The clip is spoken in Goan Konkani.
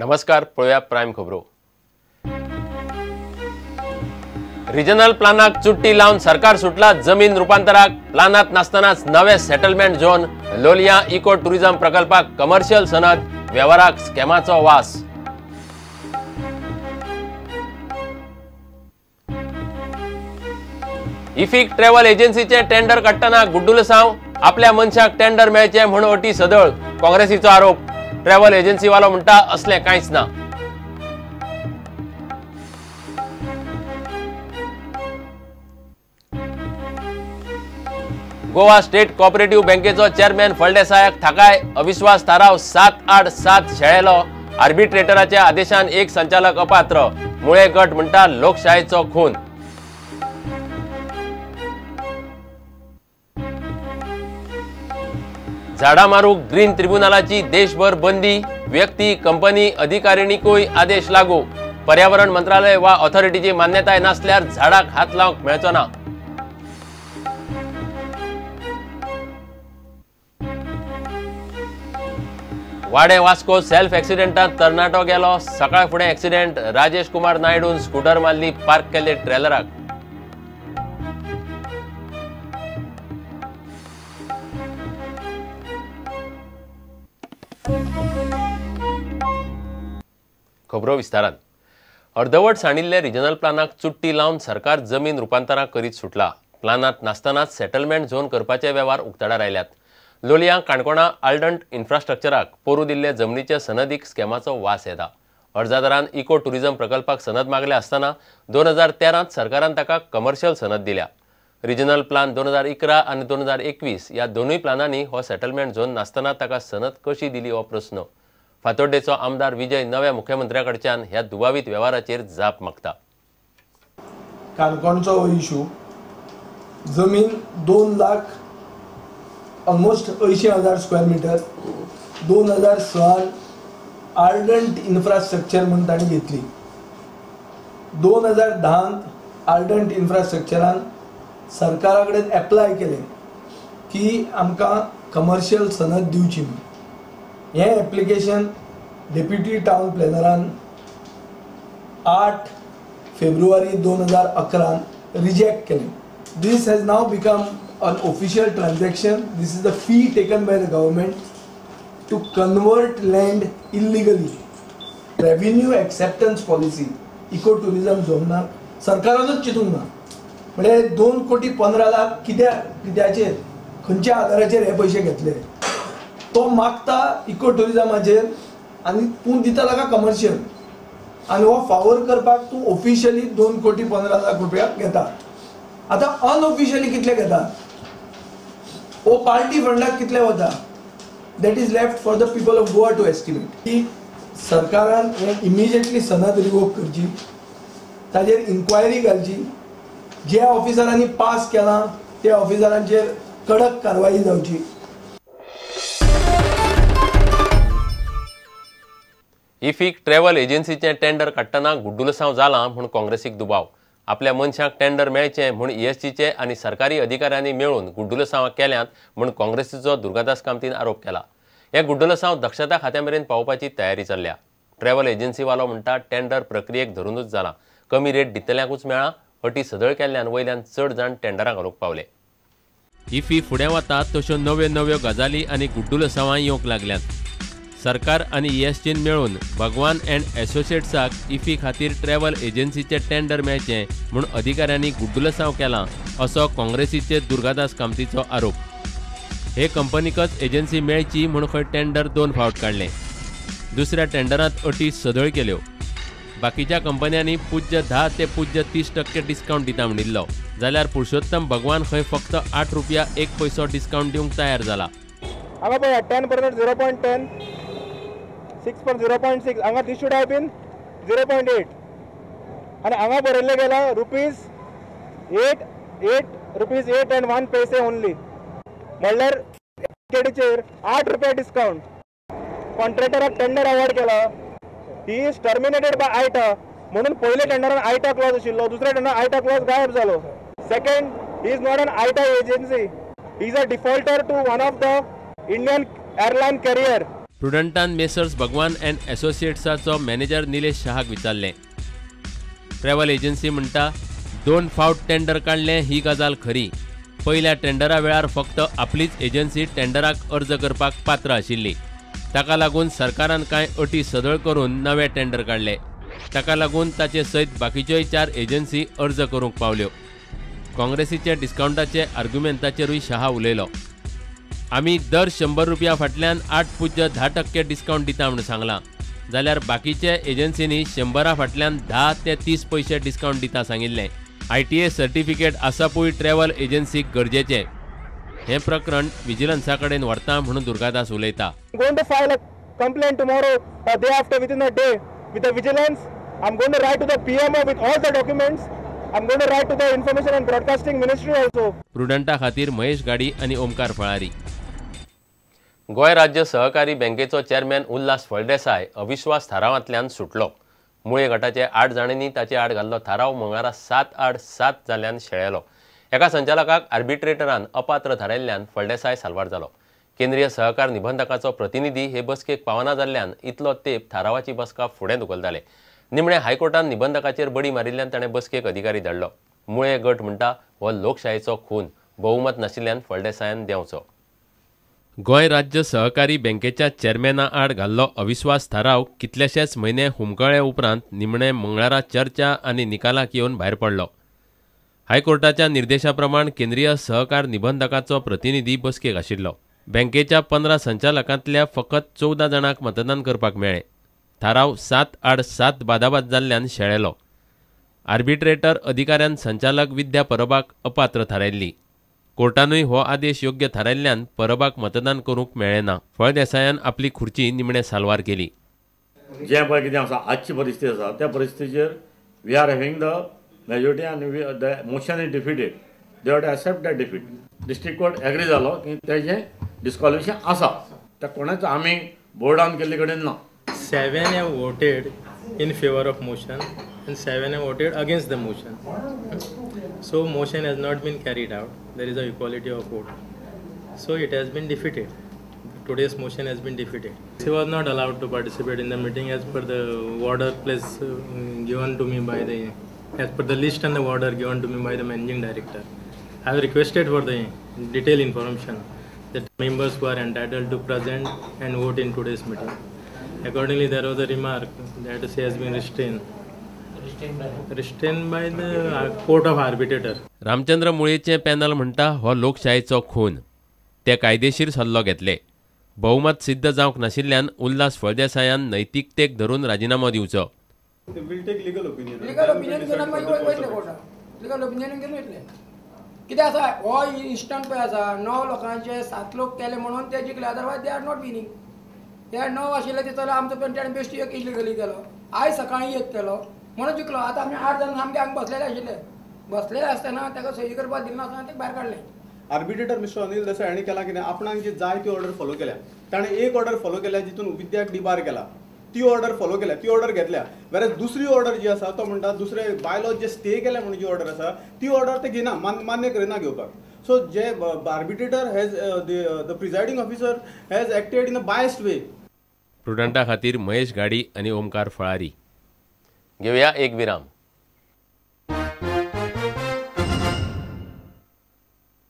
नमस्कार, पळोवया प्रायम खबरो. रिजनल प्लानाक चुट्टी लावन सरकार सुटला जमीन रुपांतराक. प्लानात नासतनाच नवे settlement zone, Loliem eco tourism प्रकल्पाक कमर्शियल सनद, वेव्हाराक स्कॅमाचो वास. इफिक ट्रॅव्हल एजन्सीचे टेंडर काडटना गुड्डुलसांव, आपल्या मनशाक टेंडर मेळचें म्हूण अटी सदळ, काँग्रेसीचो आरोप. ट्रॅव्हल एजन्सीवालो म्हणटा असलें कांयच ना. गोवा स्टेट कॉपरेटिव्ह बँकेचो चेअरमॅन फळदेसायाक थाकाय, अविश्वास थाराव 7-8-7 शेळेलो. आर्बिट्रेटराच्या आदेशान एक संचालक अपात्र, मुळे गट म्हणटा लोकशायेचो खून. झाडां मारूंक ग्रीन ट्रिब्युनलाची देशभर बंदी, व्यक्ती, कंपनी, अधिकारिणीकूय आदेश लागू. पर्यावरण मंत्रालय वा ऑथॉरिटीची मान्यताय नासल्यार झाडाक हात लावंक मेळचो ना. वाडे वास्को सेल्फ एक्सिडेंटात तरणाटो गेलो. सकाळ फुडें एक्सिडेंट, राजेश कुमार नायडून स्कूटर मारली पार्क केल्ले ट्रेलराक. खबरो विस्तारान. अर्दवट सांडिल्ले रिजनल प्लानाक चुट्टी लावन सरकार जमीन रुपांतरां करीत सुटला. प्लानांत नासतनाच सेटलमेंट झोन करपाचे वेव्हार उक्ताडार आयल्यात. लोलयां काणकोणा आल्डंट इन्फ्रास्ट्रक्चराक पोरू दिल्ले जमनीचे सनदीक स्कॅमाचो वास येता. अर्जदारान इको टुरिझम प्रकल्पाक सनद मागल्या आसतना 2013 सरकारान ताका कमर्शियल सनद दिल्या. रिजनल प्लान 2011 आनी 2021 ह्या दोनूय प्लानांनी हो सेटलमेंट झोन नासतना ताका सनद कशी दिली हो प्रस्न. फातोड्डेचो आमदार विजय नव्या मुख्यमंत्र्या कडच्यान ह्या दुबावीत वेव्हाराचेर जाप मागता. काणकोणचो हो इशू, जमीन 2 lakh almost 80,000 square metre 2006 Ardent Infrastructure म्हूण तांणी घेतली. 2010 आर्डंट इन्फ्रास्ट्रक्चरान सरकारा कडेन एप्लाय केलें की आमकां कमर्शियल सनद दिवची म्हूण. हें एप्लिकेशन डेप्युटी टावन प्लॅनरान 8 फेब्रुवारी 2011 रिजेक्ट केलें. This has now become an official transaction. This is the fee taken by the government to convert land illegally. Revenue acceptance policy eco tourism झोनाक सरकारानूच चिंतूंक ना. म्हणजे 2 कोटी 15 लाख कित्याचेर, खंयच्या आधाराचेर हे पयशे घेतले? तो मागता इको टुरिजमाचेर आनी तूं दिता ताका कमर्शियल, आनी हो फावर करपाक तूं ऑफिशियली 2 कोटी 15 लाख रुपया घेता. आतां अनऑफिशियली कितले घेता, ओ पार्टी फंडाक कितले वता, that is left for the people of Goa to estimate. की सरकारान हें इमिजिएटली सनद रिवोक करची, ताजेर इन्क्वायरी घालची, जे ऑफिसरांनी पास केलां त्या ऑफिसरांचेर कडक कारवाई जावची. इफिक ट्रॅव्हल एजन्सीचें टेंडर काडटना गुड्डुलसांव जालां म्हूण काँग्रेसीक दुबाव. आपल्या मनशाक टेंडर मेळचें म्हूण ईएसजीचे आनी सरकारी अधिकाऱ्यांनी मेळून गुड्डुलसांवां केल्यांत म्हूण काँग्रेसीचो दुर्गादास कामतीन आरोप केला. हे गुड्डुलसांव दक्षता खात्या मेरेन पावोवपाची तयारी चल्ल्या. ट्रॅव्हल एजन्सीवालो म्हणटा टेंडर प्रक्रियेक धरुनूच जालां, कमी रेट दितल्यांकूच मेळ्ळां. अटी सदळ केल्ल्यान वयल्यान चड जाण टेंडरां घालूंक पावले. इफी फुडें वता तश्यो नव्यो नव्यो गजाली आनी गुड्डुलसांवां येवंक लागल्यांत. सरकार आनी ईएसजीन मेळून भगवान अँड एसोसिएट्साक इफी खातीर ट्रॅव्हल एजन्सीचें टेंडर मेळचें म्हूण अधिकाऱ्यांनी गुड्डुलसांव केलां असो काँग्रेसीचे दुर्गादास कामतीचो आरोप. हे कंपनीकच एजन्सी मेळची म्हूण खंय टेंडर 2 फावट काडलें. दुसऱ्या टेंडरांत अटी सदळ केल्यो. बाकीच्या कंपन्यांनी 0.10 ते 0.30% डिस्कावंट दिता म्हणिल्लो, जाल्यार पुरुषोत्तम भगवान खंय फक्त 8 रुपया 1 पैसो डिस्कावंट दिवंक तयार जाला. हांगा पळया 10% 0.10, 6.0.6, हांगा this should have been 0.8 आनी हांगा बरयल्लें गेलां रुपीज 8 रुपीज 8 and 1 पैसे ओनली, म्हणल्यार टिकेटीचेर 8 रुपया डिस्कावंट. कॉन्ट्रॅक्टराक टेंडर अवॉर्ड केला, he is terminated by AITA, म्हणून पयल्या टेंडरान आयटा क्लॉज आशिल्लो, दुसऱ्या टेंडरान आयटा क्लॉज गायब जालो. Second, he is not an AITA agency, he is a defaulter to one of the Indian airline carrier. प्रुडंटान मेसर्स भगवान अँड एसोसिएट्साचो मॅनेजर निलेश शहाक विचारलें. ट्रॅव्हल एजन्सी म्हणटा 2 फावट टेंडर काडलें ही गजाल खरी. पयल्या टेंडरा वेळार फक्त आपलीच एजन्सी टेंडराक अर्ज करपाक पात्र आशिल्ली. ताका लागून सरकारान कांय अटी सदळ करून नवे टेंडर काडले. ताका लागून ताचे सयत बाकीच्योय 4 एजन्सी अर्ज करूंक पावल्यो. काँग्रेसीचे डिस्कावंटाचे आर्ग्युमेंटाचेरूय शहा उलयलो. आमी दर 100 रुपया फाटल्यान 8.10% डिस्कावंट दिता म्हूण सांगलां, जाल्यार बाकीचे एजन्सींनी 100 फाटल्यान 10 ते 30 पयशे डिस्कावंट दिता सांगिल्लें. ITA certificate आसपूय ट्रॅव्हल एजन्सीक गरजेचें. हें प्रकरण विजिलन्सा कडेन व्हरता म्हणून दुर्गादास उलयता. Going to file a complaint tomorrow or day after within a day with the vigilance. I'm going to write to the PMO with all the documents. I'm going to write to the Information and Broadcasting Ministry also. प्रुडंटा खातीर महेश गाडी आनी ओमकार फळारी. गोंय राज्य सहकारी बँकेचो चेअरमॅन उल्हास फळदेसाय अविश्वास थारावांतल्यान सुटलो. मुळे गटाचे 8 जाणांनी ताचे आड घाल्लो थाराव मंगळारा 7-7 जाल्ल्यान शेळेलो. एका संचालकाक आर्बिट्रेटरान अपात्र थारायल्ल्यान फळदेसाय साल्वार जालो. केंद्रीय सहकार निबंधकाचो प्रतिनिधी हे बसकेक पावना जाल्ल्यान इतलो तेंप थारावाची बसका फुडें धुकलताले. निमणे हायकोर्टान निबंधकाचेर बडी मारिल्ल्यान ताणें बसकेक अधिकारी धाडलो. मुळे गट म्हणटा हो लोकशायेचो खून, बहुमत नाशिल्ल्यान फळदेसायान देंवचो. गोंय राज्य सहकारी बँकेच्या चेअरमॅना आड घाल्लो अविश्वास थाराव कितलेशेच म्हयने हुमकळे उपरांत निमणे मंगळारा चर्चा आनी निकालाक येवन भायर पडलो. हायकोर्टाच्या निर्देशा प्रमाण केंद्रीय सहकार निबंधकाचो प्रतिनिधी बसकेक आशिल्लो. बँकेच्या 15 संचालकांतल्या फकत 14 जाणांक मतदान करपाक मेळ्ळें. थाराव 7-7 बादाबाद जाल्ल्यान शेळेलो. आर्बिट्रेटर अधिकाऱ्यान संचालक विद्या परबाक अपात्र थारायल्ली. कोर्टानूय हो आदेश योग्य थारायल्ल्यान परबाक मतदान करूंक मेळ्ळें ना. फळदेसायान आपली खुर्ची निमणे साल्वार केली. जें पळय कितें आसा आजची परिस्थिती आसा त्या परिस्थितीचेर we are having the majority आनी the motion is defeated. They have to accept that defeat. District court agree जालो की तेजें डिस्क्वॉलिफिकेशन आसा. त्या कोणाच आमी बोर्डान केल्ले कडेन ना. 7 have voted in favor of motion and 7 have voted against the motion. So motion has not been carried out. There is a equality of vote. So it has been defeated. Today's motion has been defeated. He was not allowed to participate in the meeting as per the order place given to me by the, as per the list and the order given to me by the managing director. I have requested for the detailed information that members who are entitled to present and vote in today's meeting. Accordingly, there was a remark that he has been restrained. Restrained by the court of arbitrator. Ramchandra मुळेचे panel म्हणटा हो लोकशायेचो खून. ते कायदेशीर सल्लो घेतले. बहुमत सिद्ध जावंक नाशिल्ल्यान उल्हास फळदेसायान नैतिकतेक धरून राजिनामो दिवचो. लिगल ओपिनियन घेवन वयतले. कितें आसा हो इन्स्टंट पळय आसा 9 लोकांचे 7 लोक केले म्हणून ते जिखले, otherwise they are not winning. ते 9 आशिल्ले ते चलो आमचो पण ताणें बेश्टी एक इलिगली केलो. आयज सकाळीं एक केलो म्हणून जिखलो. आतां आमी 8 जाण सामके हांगा बसलेले आशिल्ले. बसलेले आसतना ताका सही करपाक दिना आसतना ते भायर काडले. आर्बिट्रेटर मिस्टर अनिल देसाय हांणी केला कितें, आपणाक जी जाय ती ऑर्डर फॉलो केल्या. ताणें एक ऑर्डर फॉलो केल्या जितून विद्याक डिबार केला, ती ऑर्डर फॉलो केल्या, ती ऑर्डर घेतल्या. वेरेज दुसरी ऑर्डर जी आसा तो म्हणटा दुसरे बायलॉज जे स्टे केल्या म्हणून जी ऑर्डर आसा ती ऑर्डर ते घेना, मान्य करिना घेवपाक. So J arbitrator has the presiding officer has acted in a biased way. प्रुडंटा खातीर महेश गाडी आनी ओमकार फळारी. घेवया एक विराम.